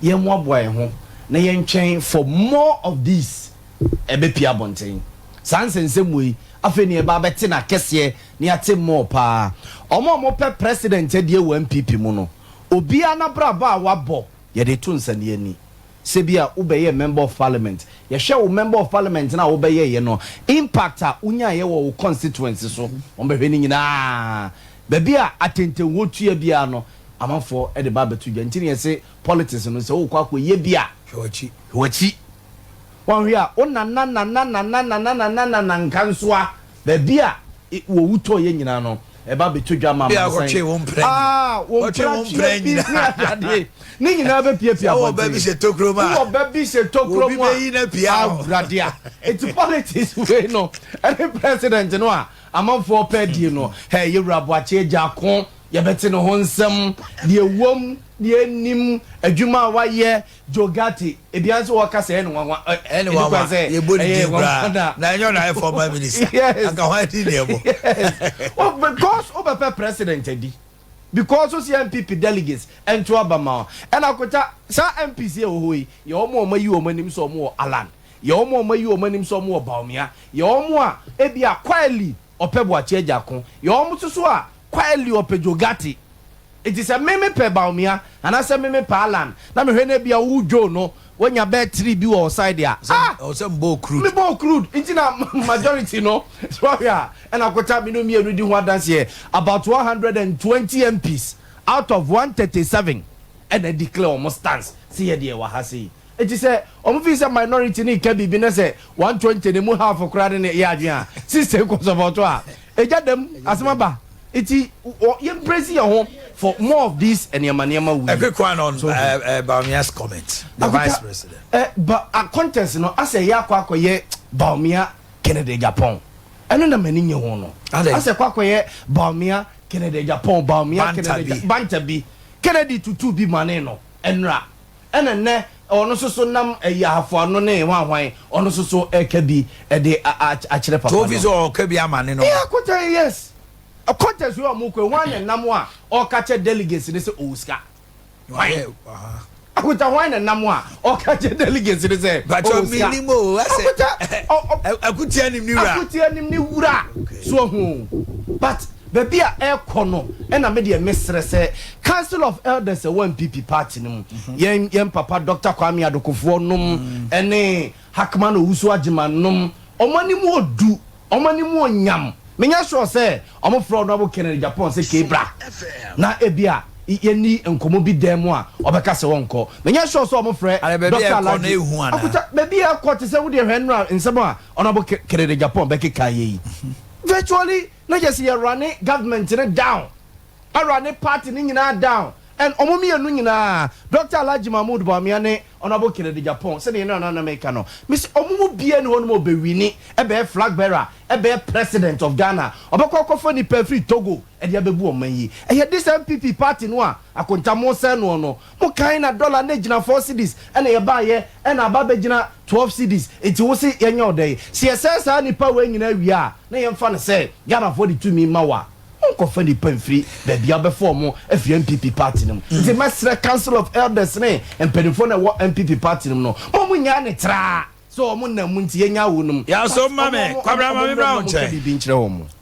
Yɛmmoaboa yɛn ho na yɛntwɛn for more of these. Ɛbɛpie abɔnten saa nsɛnsɛm wei. Afei ne yɛba abɛte no akɛseɛ na yɛate more paa. Ɔmo a ɔmopɛ president adie wɔ NPP mu no, obiara n'abrabɔ a wabɔ, yɛde to nsɛnniɛ ni. Sɛ bi a wobɛyɛ member of parliament, yɛhwɛ wo member of parliament na wobɛyɛ yɛ no, impact a wonyaayɛ wɔ wo constituency so, wɔn bɛhwɛ ne nyinaa. Baabi a atɛntɛnwó tua biara no, amanfoɔ de ba abɛto dwa. Nti ne yɛsɛ politics no, sɛ wokɔ akɔyɛ bi a, hwɛ w'akyi. Hwɛ w'akyi. Wɔn hwɛ a wo nana nana nana nana nana nana nka nso a, baabi a wɔwu tɔ yɛ nyinaa no, ɛba abɛto dwa ma Bi a amansan. wɔtwe wo mpra. Aa, wo Wɔtwe wo mpra mpra twea bi nyinaa. ne adeade ne nyinaa bɛpiapia Sɛ wɔ ba bi hyɛ tokuro mu a, wɔ ba bi hyɛ tokuro obi mu a, bɛyi na pia hɔ. Awurade a, eti politics wei no ɛne president no a amanfoɔ pɛ die no, hɛ, yɛwura Aboakye Agyarko, yɛbɛte ne ho nsɛm deɛ wɔm deɛ nim adwuma a wayɛ. Jogati ebia nso wɔka sɛ ɛne nwanwa. Ɛne nwanwa yɛbɔ ne din koraa na ɛnyɛ ɔna ayɛ former minister. Yes. Anka hwan din ne ɛbɔ? Yes, well, because wobɛpɛ president adi, because o si NPP delegates ɛnto aba ma wo. Ɛna akota saa MPs yɛ wɔ hɔ yi, yɛ wɔn a wɔn ayi wɔn anim sɛ wɔn wɔ Alan, yɛ wɔn a wɔn ayi wɔn anim sɛ wɔn wɔ Bawumia, yɛ wɔn a ebi a quietly ɔpɛ Boakye Agyarko, yɛ wɔn nso so a quietly ɔpɛ Jogati. Eti sɛ mímí pɛ Bawumia anaasɛ mímí pɛ Alan na mehwɛ no, ebi a wo Joe no wɔnya bɛɛ three bi wɔ side a, ah. Ɔwɔ sɛ mbɔ crude. Mi bɔ crude nti na majority no sɔhwɛ a, ɛna akota mi no mmienu di ho adanseɛ. About 120 MPs out of 137 ɛna declare wɔn stance si yɛ deɛ wɔ ha sei. Eti sɛ wɔn fi sɛ minority ne ka biribi ne sɛ 120 ne mu half koraa ne yɛ adwene a 60 kɔ support a, egya dɛm asɛm aba. Eti yɛn praise yɛn ho for more of these nneɛma nneɛma wei. A quick one on So- Bawumia's comment, the vice president. Ba contest no asɛ yɛ akɔ akɔyɛ Bawumia, Kennedy Agyapong. Ɛno na m'ani nye ho no. Adɛn? Asɛ kɔ akɔyɛ Bawumia, Kennedy Agyapong, Bawumia Banta Kennedy bi. Banta bi. Kennedy tutu bi mane no ɛnra, ɛna nnɛ ɔno nso so nam ɛyɛ ahafoano ne hwanhwan, ɔno nso so ɛka bi ɛde akyerɛ papa To ofi no. so ɔka bi ama ne no. Ɛyɛ akɔta, yes, a contest wey ɔmo kɔ, wɔn na nam a ɔka kyɛ delegates ne sɛ ɔwɔ sika. Wayɛ, aha. Akota, hwan na nam a ɔka kyɛ delegates ne sɛ Bàtɔ ɔwɔ mi sika? ni mo ɛsɛ. Akota Akutia nim ni wura. Akutia nim ne wura so ho, but baabi a ɛkɔ no, ɛna me deɛ mesrɛ sɛ Council of Elders ɛwɔ NPP party no mu, yɛn papa Dr Kwame Adokofoɔ nom ɛne Hackman Owusu Agyeman nom, ɔmo anim odu, ɔmo anim onyam. Menya sure sɛ ɔmo frɛ Honourable Kennedy Agyapong sɛ kebra na ebi a yɛni nkɔmɔ bi dan mu a, ɔbɛka sɛ wɔnkɔ. Menya sure sɛ ɔmo frɛ Are baabi a Dr. ɛkɔ no Alhaji ehu anaa? Akuta baabi a ɛkɔ te sɛ wodeɛ hwɛ nnura nsɛm a Honourable Kennedy Agyapong bɛkeka yɛ yi, virtually na kyɛ sɛ yɛ run government ne down, a run party ne nyinaa down. And ɔmo mmienu nyinaa, Dr Alhaji Mahmood Bawumia ne Honourable Kennedy Agyapong, sɛdeɛ yɛn nana meka no, mesi ɔmo mu bie ne hɔ nom ɔbɛ win ɛbɛyɛ flag bearer, ɛbɛyɛ president of Ghana. Ɔbɛkɔ akɔfɔ nipa firi Togo ɛde abɛbu ɔman yi. Ɛyɛ this NPP party no a akontamo sɛ noɔ no mo kan na dollar ne gyina 4 cedis, ɛna yɛbaayɛ ɛna aba bɛgyina 12 cedis. Eti wo se yɛnyɛ ɔdɛ yi si yɛsɛ saa nipa wei nyinaa wie a, na yɛmfa no sɛ Ghanafoɔ de tumi ma wa, nkɔfa nipa mfiri baabi abɛfɔ ɔmo afiri NPP party no mu. Nti mɛsrɛ Council of Elders ne mpanimfoɔ na ɛwɔ NPP party no mu no, mo nyaa ne traa sɛ ɔmo nam mu nti yɛnya wo no mu. Yà so ma me, Kwabena, ma me bra wo nkyɛn. Biribi nkyerɛ wɔn mo.